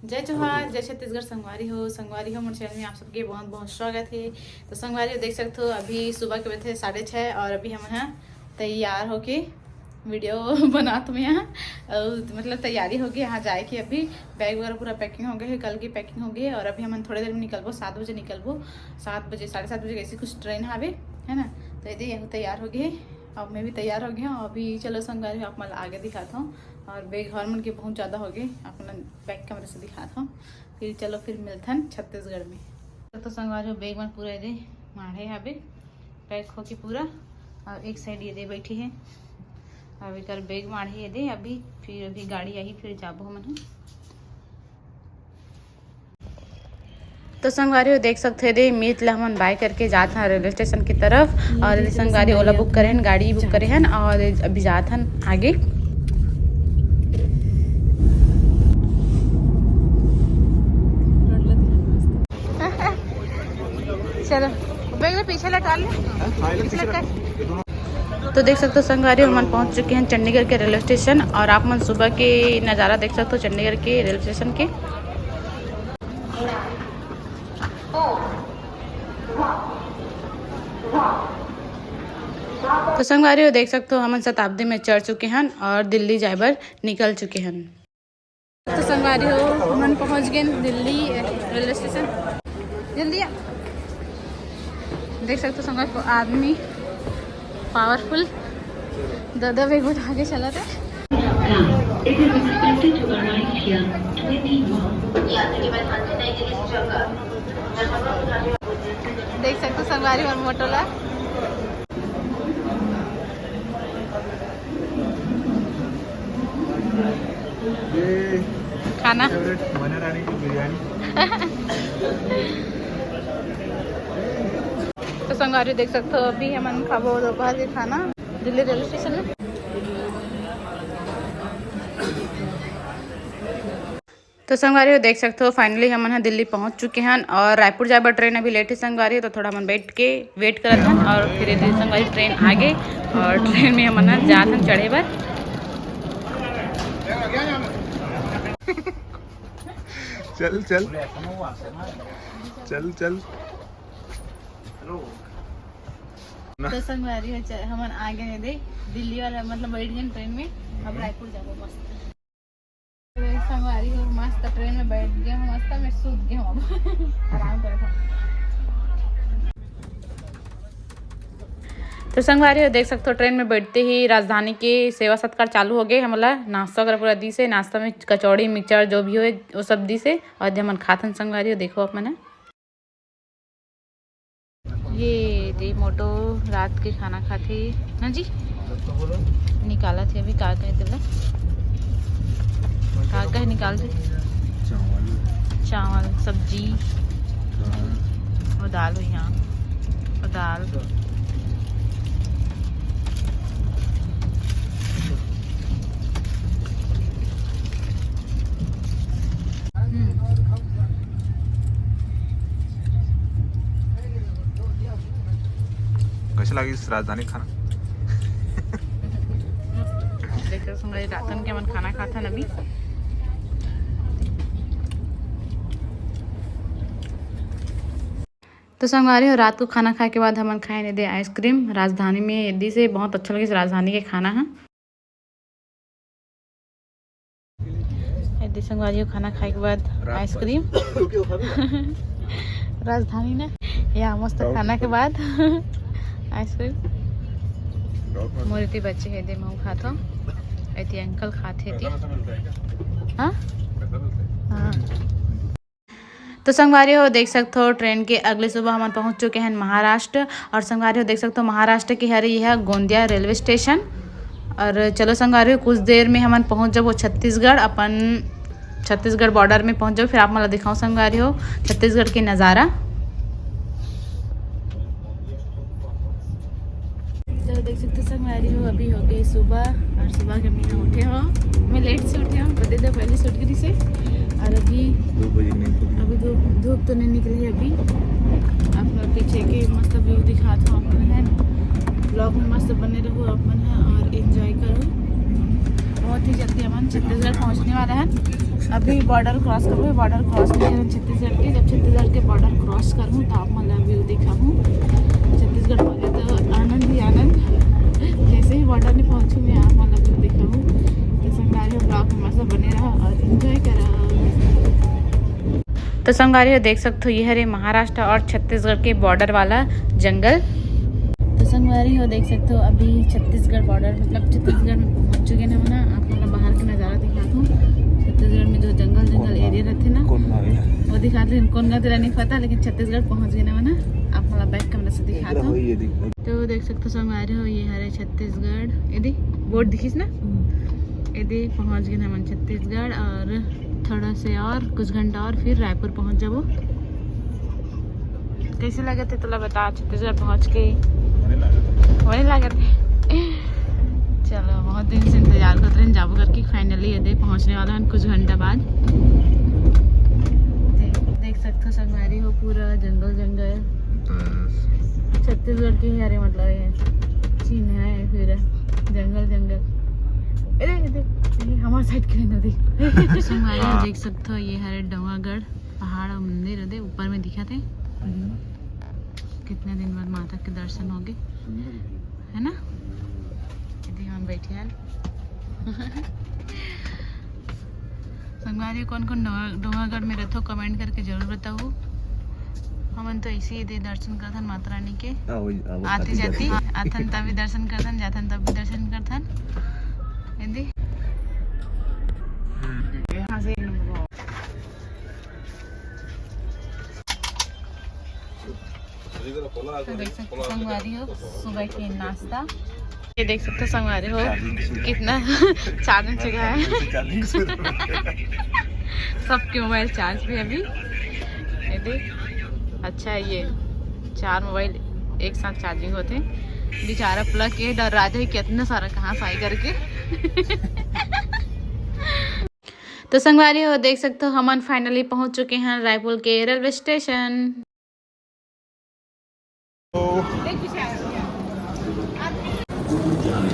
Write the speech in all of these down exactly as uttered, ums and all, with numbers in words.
जय जोहार, जय छत्तीसगढ़ संगवारी हो। संगवारी हो, मोर चैनल में आप सबके बहुत बहुत स्वागत है। तो संगवारी हो, देख सकते हो, अभी सुबह के बजे साढ़े छः और अभी हमन ह तैयार होके वीडियो बनात में यहाँ, अउ मतलब तैयारी हो गई यहाँ जाए के। अभी बैग वगैरह पूरा पैकिंग हो गए है, कल की पैकिंग हो गई है और अभी हमन थोड़ी देर में निकलबो, सात बजे निकलबो। सात बजे, साढ़े सात बजे ऐसी कुछ ट्रेन हावे, है ना। तो ये दे, यहू तैयार हो गए, अब मैं भी तैयार हो गया हूँ। अभी चलो संगवारी हो, आप मन आगे दिखाता हूँ। और बैग हर मन के बहुत ज़्यादा हो गए, अपना बैक कैमरा से दिखाता हूँ। फिर चलो, फिर मिलथन छत्तीसगढ़ में। तो संगवारी हो, बैग मन पूरा ये दे माढ़े हावे, पैक होके पूरा। और एक साइड ये दे बैठी है, अब एकर बैग माढ़े ये दे। अभी फिर अभी गाड़ी आही, फिर जाबो हमन ह। तो संगवारी हो, देख सकते हो, दे मीत ला हमन बाय करके जात हन रेलवे स्टेशन की तरफ। और ये संगवारी ओला बुक करे हन, गाड़ी बुक करे हन और अभी जात हन आगे। चलो, बैग ला पीछे लटा ले। पीछे लटा। तो देख सकते हो संगवारी, हमन पहुंच चुके हैं चंडीगढ़ के रेलवे स्टेशन और आप मन सुबह के नज़ारा देख सकते हो चंडीगढ़ के रेलवे स्टेशन के। तो संगवारी हो, देख सकते हो, हमन शताब्दी में चढ़ चुके हैं और दिल्ली जाए बर निकल चुके हैं। तो संगवारी हो, हमन पहुंच गए दिल्ली, अ, रेलवे स्टेशन। जल्दी आ। देख सकते हो संगवारी हो, आदमी पावरफुल, दादा बैग उठा के चला था। देख सकते हो संगवारी हो, मोटो ला। ये खाना। फेवरेट मना रानी की बिरयानी। तो संगवारी देख सकते हो, अभी हमन खाबो दोपहर के खाना दिल्ली रेलवे स्टेशन में। तो संगवारी हो, देख सकते हो, finally हमन ह दिल्ली पहुंच चुके हन और रायपुर जाए बर ट्रेन अभी लेट है संगवारी हो, तो थोड़ा हमन बैठ के वेट करत हन और फिर ये संगवारी ट्रेन आ गए और ट्रेन में हमन ह जात हन चढ़े बर। चल, चल। चल, चल। तो संगवारी हो, च-, हमन आ गए दे दिल्ली वाला, मतलब बैठ गए ट्रेन में। अब रायपुर जाबो मस्त। संगवारी हो, मस्त ट्रेन में बैठ गए हूँ, मस्त मैं सूत गए हूँ अब। आराम करे था। तो संगवारी हो, देख सकते हो, ट्रेन में बैठते ही राजधानी के सेवा सत्कार चालू हो गए। हमला नाश्ता वगैरह पूरा दिस हे, नाश्ता में कचौड़ी, मिक्सचर, जो भी होए, वो सब दिस हे। और हमन खाथन संगवारी हो, देखो आप मन ह। ये दे मोटो रात के खाना खाथे ना जी। निकालत हे अभी, का कहे तेला, का कहे निकालथे? चावल। चावल, सब्जी। दाल। और दाल हो यहाँ, और दाल। हम्म। कैसे लागिस राजधानी खाना? देखो संगवारी, रातन के हमन खाना खाथन अभी। तो संगवारी हो, रात को खाना खाए के बाद हमन खाए ने दे आइसक्रीम। राजधानी में दिस हे, बहुत अच्छा लगिस राजधानी के खाना ह। ए दे संगवारी हो, खाना खाए के बाद रात आइसक्रीम। राजधानी ना, या मस्त खाना के बाद आइसक्रीम। मोर इति बच्चे हे दे, महू खाथो। एती अंकल खाथे ती। हाँ? हाँ। तो संगवारी हो, देख सकते हो, ट्रेन के अगले सुबह हमन पहुंच चुके हैं महाराष्ट्र। और संगवारी हो, देख सकते हो, महाराष्ट्र के हरे यह गोंदिया रेलवे स्टेशन। और चलो संगवारी हो, कुछ देर में हमन पहुंच जाबो छत्तीसगढ़, अपन छत्तीसगढ़ बॉर्डर में पहुंच जाबो, फिर आप मन ला दिखाऊं संगवारी हो छत्तीसगढ़ के नज़ारा। तो देख सकते हो संगवारी हो, अभी हो गई सुबह और सुबह के मैं उठे हो, मैं लेट से उठे हो, बता दो पहले से उठ गई से। और अभी दो बजे नहीं निकली। अभी धूप, धूप तो नहीं निकली अभी। आप लोग पीछे के मस्त व्यू दिखाता हूँ आप लोग है, ब्लॉग में मस्त बने रहो आप मन है और एंजॉय करो। बहुत ही जल्दी अपन छत्तीसगढ़ पहुँचने वाला है। अभी बॉर्डर क्रॉस करबो, बॉर्डर क्रॉस नहीं करन छत्तीसगढ़ के। जब छत्तीसगढ़ के बॉर्डर क्रॉस करहूँ, तो आप मन ला व्यू दिखाहूँ। छत्तीसगढ़ वाले तो आनंद ही आनंद। जैसे ही बॉर्डर में पहुँचूँ, मैं आप मन ला व्यू दिखाहूँ। तो संगवारी हो, ब्लॉग में मस्त बने रहा और एंजॉय करा। तो संगवारी हो, देख सकते हो, ये हरे महाराष्ट्र और छत्तीसगढ़ के बॉर्डर वाला जंगल। तो संगवारी हो, देख सकते हो, अभी छत्तीसगढ़ बॉर्डर, मतलब छत्तीसगढ़ में पहुंच चुके हैं हम ना। आप लोग बाहर का नज़ारा दिखाता हूँ। छत्तीसगढ़ में जो जंगल जंगल एरिया रहते ना, वो दिखाते हैं। कौन गाँव तेरा नहीं पता, लेकिन छत्तीसगढ़ पहुंच गए ना, ना। आप लोग बैक कैमरा से दिखाता हूँ। तो देख सकते हो संगवारी हो, ये हरे छत्तीसगढ़, एदे बोर्ड दिखिस ना, एदे पहुंच गए हमन छत्तीसगढ़। और थोड़ा से और कुछ घंटा और फिर रायपुर पहुंच जाबो। कैसे लगे थे तोला बता छत्तीसगढ़ पहुंच के? बने लागत है। चलो, बहुत दिन से इंतजार करते रहे, जाबो करके। फाइनली एदे पहुंचने वाला है कुछ घंटा बाद। दे, देख सकते हो संगवारी हो, पूरा जंगल जंगल। छत्तीसगढ़ के ही हरे, मतलब ये चिन्ह है पूरा जंगल जंगल। अरे, अरे, ये हमारे साइड के नदी। संगवारी हो, देख सकते हो, ये हरे डोंगागढ़ पहाड़ और मंदिर, एदे ऊपर में दिखा थे। कितने दिन बाद माता के दर्शन हो गए, है ना? यदि हम बैठे हैं। संगवारी, कौन कौन डोंगा-, डोंगागढ़ में रहते हो, कमेंट करके जरूर बताओ। हमन तो ऐसे ही दे दर्शन करथन माता रानी के। हाँ, वही, हाँ, वो आते खाती जाती जाती। आथन तभी दर्शन करथन, जाथन तभी दर्शन करथन। हिंदी। तो देख सकते हो संगवारी हो, सुबह के नाश्ता। ये देख सकते हो संगवारी हो, कितना चार्जिंग चुका है। सबके मोबाइल चार्ज भी अभी। ये देख, अच्छा है, ये चार मोबाइल एक साथ चार्जिंग होते। बेचारा प्लग के डर राजा ही कितना सारा कहाँ से आई करके। तो संगवारी हो, देख सकते हो, हमन फाइनली पहुंच चुके हैं रायपुर के रेलवे स्टेशन। तो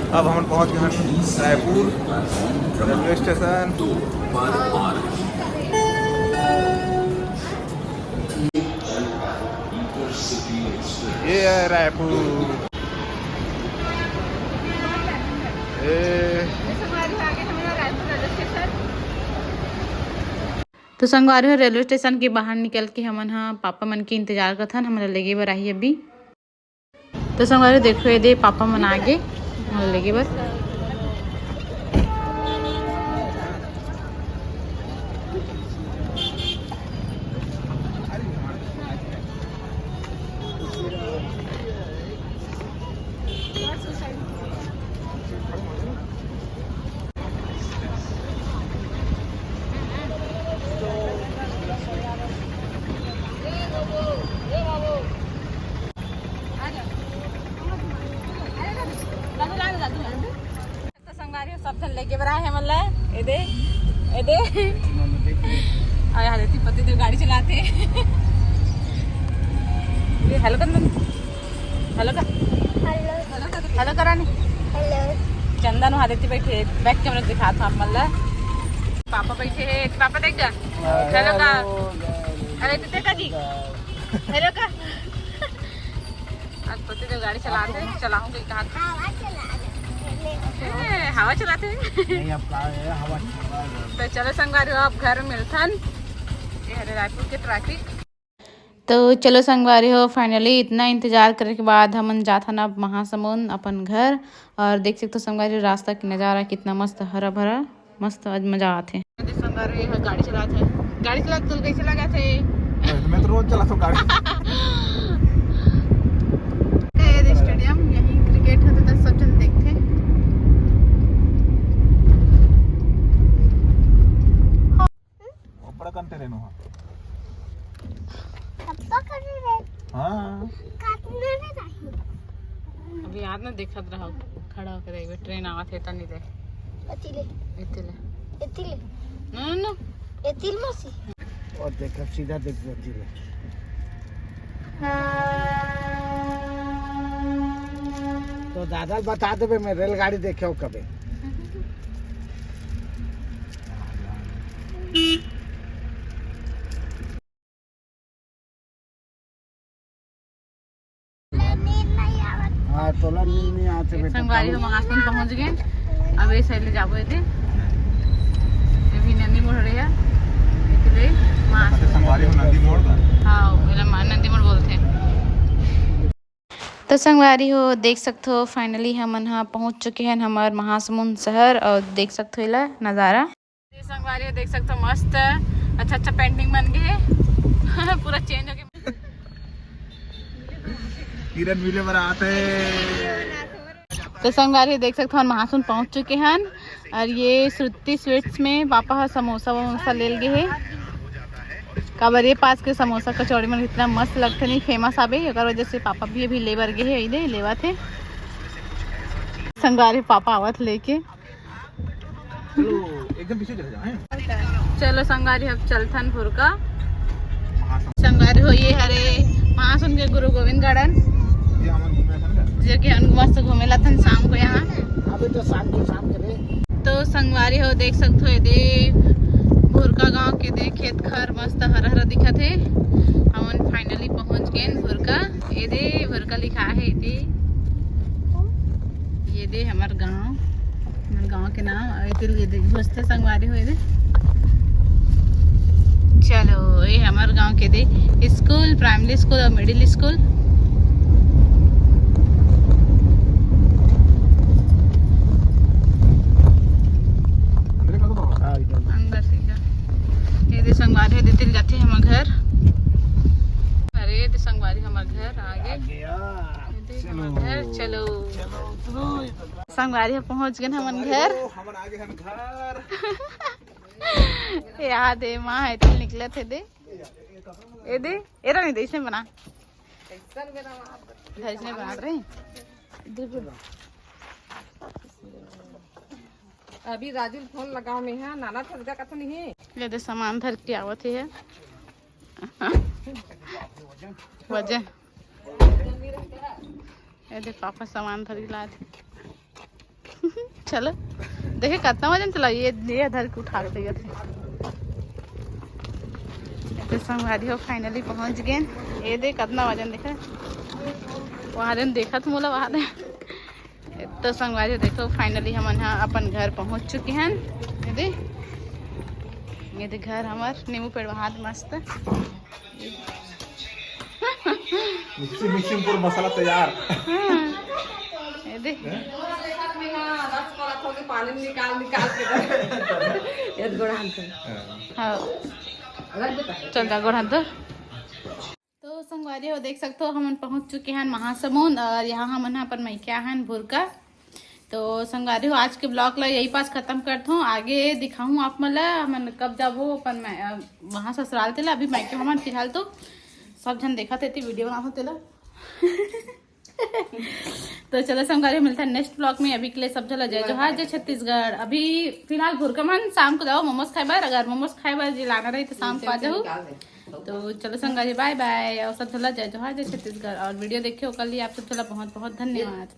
अब हमन पहुंच गए हैं रायपुर रेलवे स्टेशन। ये है रायपुर। ए, तो संगवारी हो, रेलवे स्टेशन के बाहर निकल के हमन ह पापा मन के इंतजार करथन, हमन ला लेगे बर आही अभी। तो संगवारी हो, देखो ये दे पापा मन आगे, हमन ला लेगे बर। तो संगवारी हो, सब झन लेके बर आए हे हमन ला। ए दे, ए दे। अउ यहाँ देती पति देव गाड़ी चलाथे। ये हेलो कर, हेलो कर, हेलो। हेलो कर, हेलो कर रानी। हेलो। चंदन वहाँ देती बैठे, बैक कैमरा दिखात हँव आप मन ला। पापा बैठे हे, पापा देख जा। हेलो का। अरे तू देखा जी। हेलो का। आज पति देव गाड़ी चलाथे, चलाहूँ कहाँ। हवा चला रहे। ए, हवा चलाथे। नहीं, अब का है, हवा चला रहे। तो चलो संगवारी हो, अब घर में मिलथन। ये हरे रायपुर के ट्रैफिक। तो चलो संगवारी हो, फाइनली इतना इंतजार करे के बाद हमन जाथन अब महासमुंद अपन घर। और देख सकते हो संगवारी, रास्ता के नजारा कितना मस्त, हरा भरा। मस्त, आज मजा आथे। संगवारी, ये गाड़ी चलात हे। गाड़ी चलात तोला कैसे लगथे? मैं तो रोज चलाथँव गाड़ी। ये दे स्टेडियम, यहीं क्रिकेट होथे, तो सब झन देखथे। वो बड़ा कंटे रहनो हा। हाँ। अभी याद ना देखत रहो, खड़ा होकर एक बार ट्रेन आवत हे, तनी दे। एती ले। एती ले। एती ले। ना, ना, ना। एती ले मौसी। और देखा, सीधा देख जाती है। तो दादा बता देबे, मैं रेलगाड़ी देखे हो कभी। तोला नींद नहीं आते बेटा। संगवारी हो, महासमुंद पहुंच गए। अब ये साइड ले जाबो एदे। ये भी नंदी मोड़ रहे हैं। इकले महासमुंद। संगवारी हो, नंदी मोड़ का? हाँ, एला मा-, नंदी मोड़ बोलते हैं। तो संगवारी हो, देख सकथो, finally हमन ह पहुंच चुके हैं हमर महासमुंद शहर। और देख सकथो एला नजारा। ये संगवारी हो, देख सकथो, मस्त अच्छा अच्छा पेंटिंग बन गए है। पूरा चेंज हो गया। किरण मिले बर आते। तो संगवारी हो, देख सकथो, हमन महासमुंद पहुंच चुके हैं। और ये श्रुति स्वीट्स में पापा ह समोसा वमोसा ले गे हे। काबर ये पास के समोसा कचौड़ी मन इतना मस्त लगथे, नहीं फेमस आबे, ओकर वजह से पापा भी अभी ले बर गे हे, इदे लेवत हे। संगवारी पापा आवत लेके। चलो, एकदम पीछे चले जाओ, हैं? चलो संगवारी, अब चलथन भुरका। संगवारी हो, ये हरे महासमुंद के गुरु गोविंद गार्डन, ये हमन घूमे थे ना। जो कि हम मस्त घूमे लाथन शाम को यहाँ। अभी तो शाम के, शाम के रे। तो संगवारी हो, देख सकथो, एदे भुरका गांव के दे खेत खार मस्त हरा हरा दिखत हे। हमन finally पहुंच गए भुरका। एदे भुरका लिखा है एदे। ये दे हमर गांव, हमर गांव के नाम। और ये दे घुसते संगवारी हो एदे। चलो, ये हमर गांव के दे स्कूल, प्राइमरी स्कूल और मिडिल स्कूल। अंदर सीधा। ये दे संगवारी हो, एदे तिल जाथे हमर घर। अरे, ये दे संगवारी हमर घर आगे। ये दे हमर घर, चलो। संगवारी हो, पहुंच गए हमन घर। हमन आगे हम घर। यहाँ दे माँ है, तिल निकलत हे दे। ये दे, एरा नहीं दे, इसने बना। धर इसने बना रहे। अभी राजू फोन लगाओ में है, नाना थसगा कथन ही। ये दे सामान धर के आवत हे। वजन। ये दे पापा सामान धर के लात। चलो, देखे कितना वजन चला, ये, ये धर के उठा के देत हे। तो संगवारी हो, finally पहुंच गए। ये दे कितना वजन देखे, वहाँ दिन देखत मोला वहाँ दे। तो संगवारी हो, देखो, finally हमन ह अपन घर पहुंच चुके हैं। ये दे, ये दे घर हमर नींबू पेड़ वहाँ मस्त। मिक्सी, मिक्सी में पूरा मसाला तैयार। हाँ। ये दे। पानी निकाल निकाल के ये गोड़ हाथ धो। हाँ। चल जा, गोड़ हाथ धो। तो संगवारी हो, देख सकथो, हमन पहुंच चुके हैं महासमुंद और यहाँ हमन ह अपन मइके आहन भुरका। तो संगवारी हो, आज के vlog ला यही पास खत्म करत हूँ। आगे दिखाहूँ आप मन ला, हमन कब जाबो अपन मै-, अ, वहाँ ससुराल तेला। अभी मइके हमन फिलहाल तो सब झन देखत हे, video बनात हो तेला। तो चलो संगवारी, मिलता है next vlog में। अभी के लिए सब झन ला जय जोहार, जय छत्तीसगढ़। अभी फिलहाल भुरका मन शाम को जाओ मोमोज खाए बर, अगर मोमोज खाए बर जी लाना रही तो शाम को आ जाओ। तो चलो संगवारी, bye bye, और सब झन ला जय जोहार, जय छत्तीसगढ़। और video देखे ओकर लिए आप सब झन ला बहुत बहुत धन्यवाद।